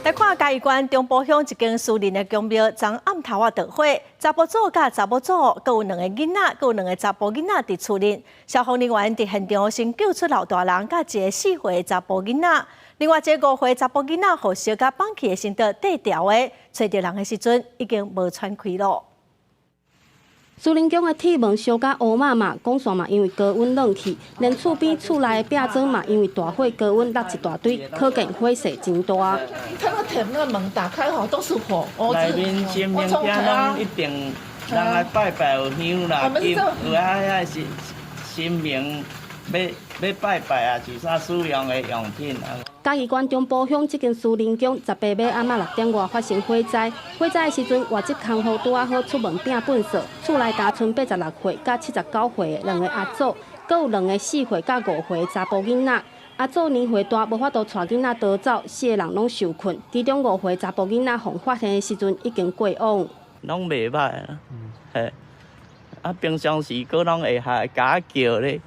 來看嘉義縣中埔鄉一間私人的宮廟，昨暗頭仔著火，查埔祖佮查某祖，閣有兩個囡仔，閣有兩個查埔囡仔佇厝內。消防人員佇現場先救出老大人佮一個4歲的查埔囡仔，另外一個5歲查埔囡仔予燒甲綁起的繩索綴牢的，揣著人的時陣已經無喘氣囉。私人宮的鐵門燒甲烏麻麻，管線嘛因為高溫冷去，連厝邊厝內的壁磚嘛因為大火高溫落一大堆，可見火勢真大。看到鐵那個門打開吼，都是火。內面神明廳攏一定人來拜拜有香啦，有啊遐是神明欲欲拜拜啊，是啥使用的用品啊。嘉義縣中埔鄉這間私人宮，18號暗仔6點外發生火災。火災的時陣，外籍看護拄仔好出門摒糞掃，厝內焦賰86歲佮79歲的兩個阿祖，閣有兩個4歲佮5歲的查埔囡仔。阿祖年歲大，無法度帶囡仔逃走，四个人攏受困。其中5歲查埔囡仔予發現的時陣已經過往。攏袂䆀啊，嘿，啊平常時閣攏會下共叫咧。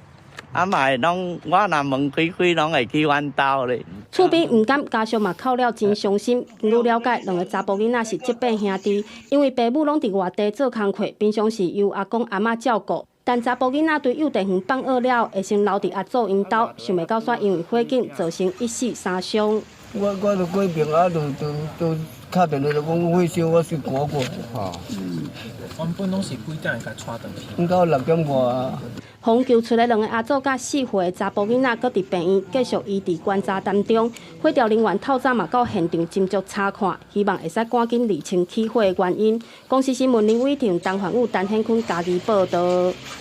啊嘛會攏，我若門開開，攏會去阮兜咧。厝邊毋甘，家屬嘛哭了真傷心。根據了解，兩個查埔囡仔是叔伯兄弟，因為爸母攏佇外地做工課，平常時由阿公阿嬤照顧。但查埔囡仔對幼稚園放學了後，會先留佇阿祖𪜶兜，想袂到煞因為火警造成一死三傷。我就過邊啊，就就就敲電話就講火燒，我先趕過。吼。原本攏是幾點會共帶轉去？應該6點外啊。予救出的兩個阿祖佮4歲的查埔囡仔，閣佇病院繼續醫治觀察當中。火調人員透早嘛到現場斟酌查看，希望會使趕緊釐清起火的原因。公視新聞林偉婷、陳焕武、陳顯坤嘉義報導。